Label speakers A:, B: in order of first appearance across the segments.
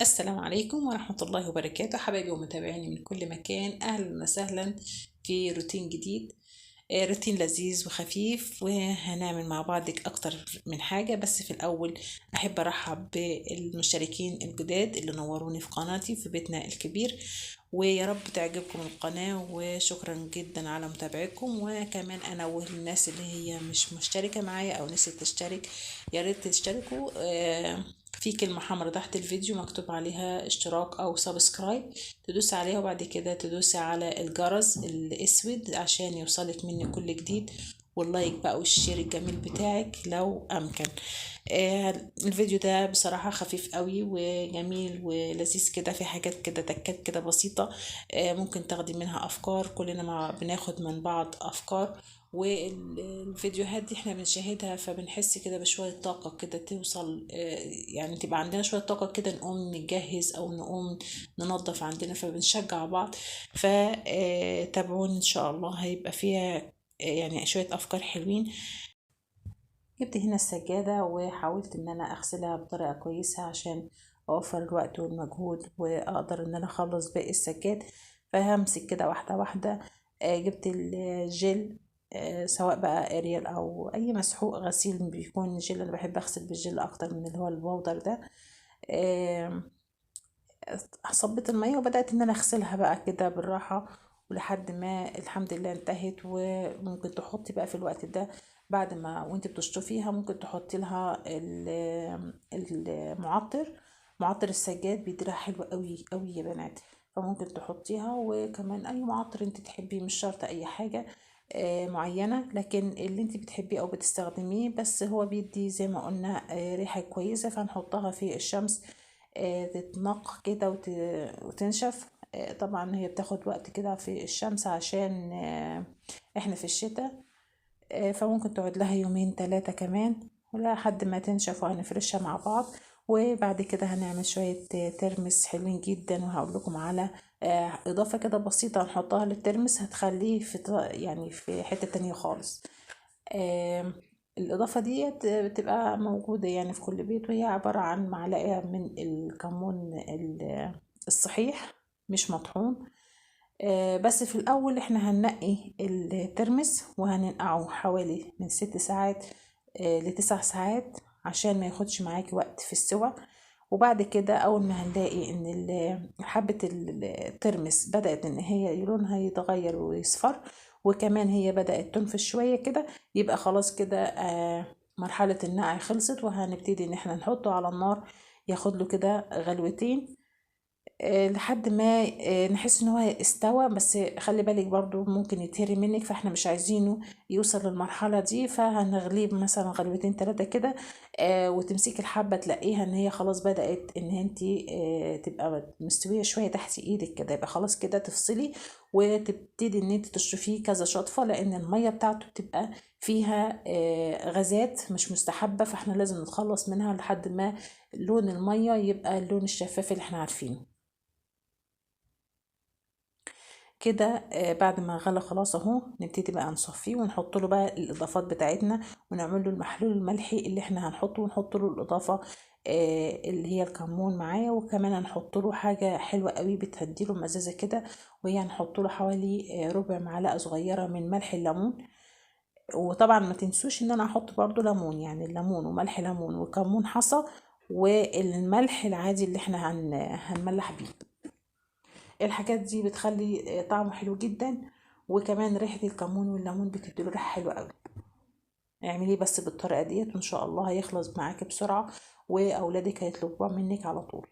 A: السلام عليكم ورحمة الله وبركاته، حبايبي ومتابعيني من كل مكان، أهلا وسهلا في روتين جديد، روتين لذيذ وخفيف، وهنعمل مع بعض أكتر من حاجة. بس في الأول أحب أرحب بالمشتركين الجداد اللي نوروني في قناتي في بيتنا الكبير، ويا رب تعجبكم القناة، وشكرا جدا على متابعتكم. وكمان أنوه للناس اللي هي مش مشتركة معايا أو نسيت تشترك، يا ريت تشتركوا. في كلمة حمراء تحت الفيديو مكتوب عليها اشتراك او subscribe، تدوس عليها وبعد كده تدوسي على الجرس الاسود عشان يوصلك مني كل جديد، وال like بقى وال share الجميل بتاعك لو امكن. الفيديو ده بصراحة خفيف قوي وجميل ولذيذ كده، في حاجات كده تكات كده بسيطة، ممكن تاخدي منها افكار، كلنا مع بناخد من بعض افكار، والفيديوهات دي احنا بنشاهدها فبنحس كده بشوية طاقة كده توصل، يعني تبقى عندنا شوية طاقة كده نقوم نجهز او نقوم ننظف عندنا، فبنشجع بعض. فتابعوني ان شاء الله، هيبقى فيها يعني شوية افكار حلوين. جبت هنا السجادة وحاولت ان انا اغسلها بطريقة كويسة عشان اوفر الوقت والمجهود واقدر ان انا اخلص باقي السجاد، فهمسك كده واحدة واحدة. جبت الجل، سواء بقى اريال او اي مسحوق غسيل بيكون جل، انا بحب اغسل بالجل اكتر من اللي هو ال powder ده. صبيت المية وبدأت ان انا اغسلها بقى كده بالراحة ولحد ما الحمد لله انتهت. وممكن تحطي بقى في الوقت ده بعد ما وانت بتشطفيها ممكن تحطي لها المعطر، معطر السجاد بيديلها حلو قوي قوي يا بنات، فممكن تحطيها. وكمان اي معطر انت تحبيه، مش شرط اي حاجة معينة، لكن اللي انت بتحبيه او بتستخدميه، بس هو بيدي زي ما قلنا ريحة كويسة. فهنحطها في الشمس، تتنق كده وتنشف. طبعا هي بتاخد وقت كده في الشمس عشان احنا في الشتاء، فممكن تقعد لها يومين 3 كمان لحد ما تنشف، وهنفرشها مع بعض. وبعد كده هنعمل شوية ترمس حلوين جدا، وهقول لكم على اضافة كده بسيطة هنحطها للترمس هتخليه في يعني في حتة تانية خالص. الإضافة ديت بتبقى موجودة يعني في كل بيت، وهي عبارة عن معلقة من الكمون الصحيح مش مطحون. بس في الأول احنا هننقي الترمس وهننقعه حوالي من 6 ساعات ل9 ساعات عشان ما ياخدش معاكي وقت في السوى. وبعد كده اول ما هنلاقي ان حبة الترمس بدأت ان هي لونها يتغير ويصفر، وكمان هي بدأت تنفش شوية كده، يبقى خلاص كده، مرحلة النقع خلصت، وهنبتدي ان احنا نحطه على النار ياخد له كده غلوتين، لحد ما نحس ان هو استوى. بس خلي بالك برضو ممكن يتهري منك، فاحنا مش عايزينه يوصل للمرحلة دي، فهنغليه مثلا غلوتين 3 كده، وتمسكي الحبة تلاقيها ان هي خلاص بدأت ان انتي، تبقى مستوية شوية تحت ايدك كده، يبقى خلاص كده تفصلي وتبتدي ان انتي تشطفيه كذا شطفة، لان المية بتاعته بتبقى فيها، غازات مش مستحبة، فاحنا لازم نتخلص منها لحد ما لون المية يبقى اللون الشفاف اللي احنا عارفينه كده. بعد ما غلى خلاص اهو، نبتدي بقى نصفيه ونحط له بقى الاضافات بتاعتنا، ونعمل له المحلول الملحي اللي احنا هنحطه، ونحط له الاضافه، اللي هي الكمون معايا. وكمان هنحط له حاجه حلوه قوي بتهدي له مزازه كده، وهي هنحط له حوالي، ربع معلقه صغيره من ملح الليمون. وطبعا ما تنسوش ان انا هحط برضو ليمون، يعني الليمون وملح ليمون وكمون حصى والملح العادي اللي احنا هنملح بيه. الحاجات دي بتخلي طعمه حلو جدا، وكمان ريحة الكمون والليمون بتديله ريحة حلوة قوي. اعمليه بس بالطريقة ديت وان شاء الله هيخلص معاكي بسرعة، واولادك هيطلبوها منك على طول.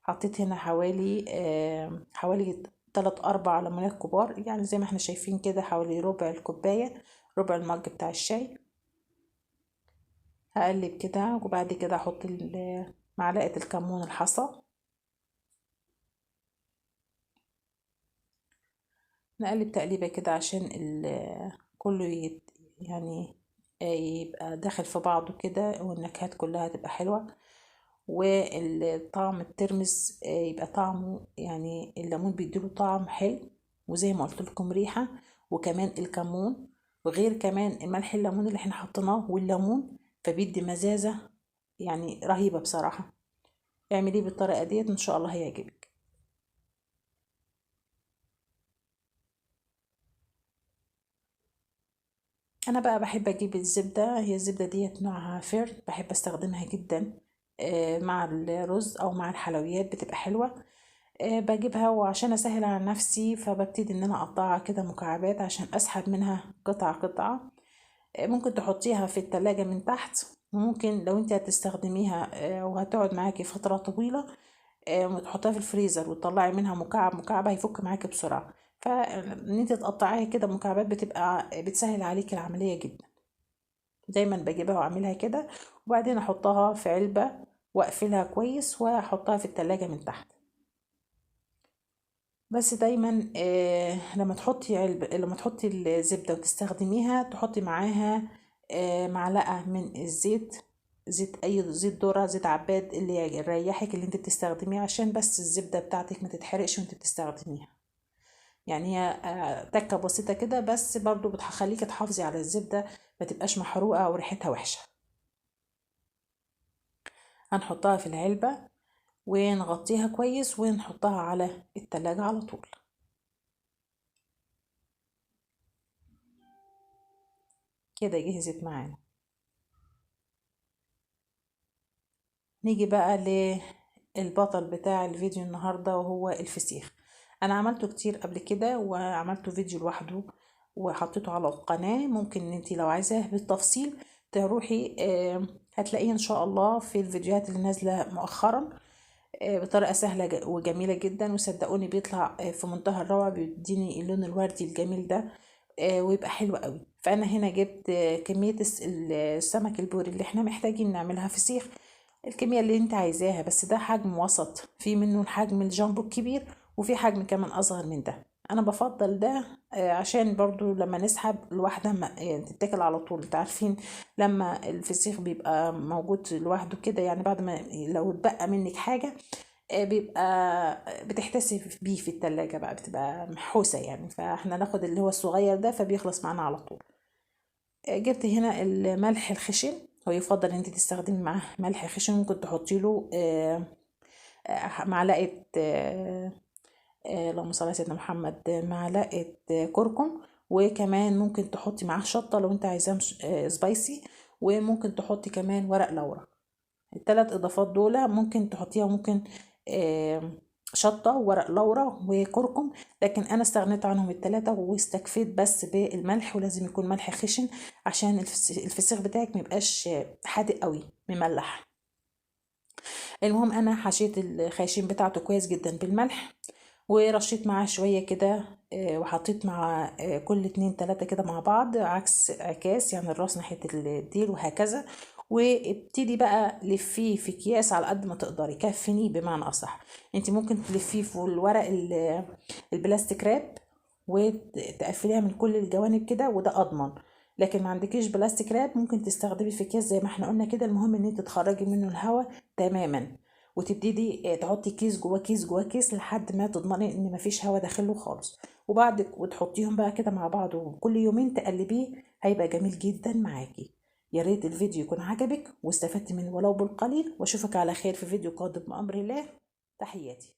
A: حطيت هنا حوالي 3-4 ليمونات كبار، يعني زي ما احنا شايفين كده حوالي ربع الكوباية، ربع المج بتاع الشاي. هقلب كده، وبعد كده احط معلقة الكمون الحصى، نقلب تقليبة كده عشان كله يبقى داخل في بعضه كده، والنكهات كلها تبقى حلوة، والطعم الترمس، يبقى طعمه يعني الليمون بيديله طعم حلو، وزي ما قلت لكم ريحة، وكمان الكمون، وغير كمان ملح الليمون اللي احنا حطيناه والليمون، فبيدي مزازة يعني رهيبة بصراحة. اعمليه بالطريقة ديت ان شاء الله هيعجبك. انا بقى بحب اجيب الزبدة، هي الزبدة ديت نوعها فيرن، بحب استخدمها جدا مع الرز او مع الحلويات، بتبقى حلوة. بجيبها وعشان اسهل على نفسي فببتدي ان انا اقطعها كده مكعبات عشان اسحب منها قطعة قطعة. ممكن تحطيها في التلاجة من تحت، وممكن لو انت هتستخدميها وهتقعد معاكي فترة طويلة، وتحطيها في الفريزر وتطلعي منها مكعب مكعب، هيفك معاكي بسرعة. فان انت تقطعيها كده مكعبات بتبقى بتسهل عليكي العملية جدا. دايما بجيبها واعملها كده، وبعدين احطها في علبة واقفلها كويس واحطها في التلاجة من تحت. بس دايما لما تحطي علبة، لما تحطي الزبدة وتستخدميها تحطي معاها معلقة من الزيت، زيت اي زيت ذرة، زيت عباد، اللي يريحك اللي انت بتستخدميه، عشان بس الزبدة بتاعتك ما تتحرقش وانت بتستخدميها. هي تكة بسيطة كده، بس برضو بتخليكي تحافظي على الزبدة ما تبقاش محروقة او ريحتها وحشة. هنحطها في العلبة ونغطيها كويس ونحطها على التلاجة على طول. كده جهزت معانا. نيجي بقى للبطل بتاع الفيديو النهاردة وهو الفسيخ. انا عملته كتير قبل كده وعملته فيديو لوحده وحطيته على القناة، ممكن ان انتي لو عايزاه بالتفصيل تروحي، هتلاقيه ان شاء الله في الفيديوهات اللي نازلة مؤخرا، بطريقة سهلة وجميلة جدا، وصدقوني بيطلع في منتهى الروعة، بيديني اللون الوردي الجميل ده، ويبقى حلو قوي. فأنا هنا جبت كمية السمك البوري اللي احنا محتاجين نعملها فسيخ، الكمية اللي انت عايزاها، بس ده حجم وسط، في منه الحجم الجامبو الكبير وفي حجم كمان أصغر من ده. أنا بفضل ده، عشان برضو لما نسحب الواحدة تتاكل على طول. انت عارفين لما الفسيخ بيبقى موجود لوحده كده، بعد ما لو اتبقى منك حاجة، بيبقى بتحتسي بيه في التلاجة بقى، بتبقى محوسة. فاحنا ناخد اللي هو الصغير ده فبيخلص معانا على طول. جبت هنا الملح الخشن، هو يفضل ان انت تستخدمي معاه ملح خشن، ممكن تحطي له، معلقة، اللهم صل على سيدنا محمد، معلقة كركم، وكمان ممكن تحطي معاه شطة لو انت عايزاها سبايسي، وممكن تحطي كمان ورق لورا. التلات اضافات دول ممكن تحطيها، ممكن، شطة وورق لورا وكركم، لكن انا استغنيت عنهم التلاتة واستكفيت بس بالملح، ولازم يكون ملح خشن عشان الفسيخ بتاعك ميبقاش حادق قوي مملح. المهم انا حشيت الخياشيم بتاعته كويس جدا بالملح، ورشيت معاه شوية كده، وحطيت مع، كل 2 3 كده مع بعض، عكس عكاس، يعني الراس ناحية الديل وهكذا. وابتدي بقى لفيه في اكياس على قد ما تقدري، كفنيه بمعنى اصح. انت ممكن تلفيه في الورق البلاستيك راب وتقفليها من كل الجوانب كده، وده اضمن. لكن ما عندكيش بلاستيك راب ممكن تستخدمي في اكياس زي ما احنا قلنا كده. المهم ان انت تخرجي منه الهواء تماما، وتبتدي تحطي كيس جوه كيس جوه كيس لحد ما تضمني ان مفيش هواء داخله خالص. وتحطيهم بقى كده مع بعض، وكل يومين تقلبيه، هيبقى جميل جدا معاكي. يا ريت الفيديو يكون عجبك واستفدت منه ولو بالقليل، واشوفك على خير في فيديو قادم بأمر الله. تحياتي.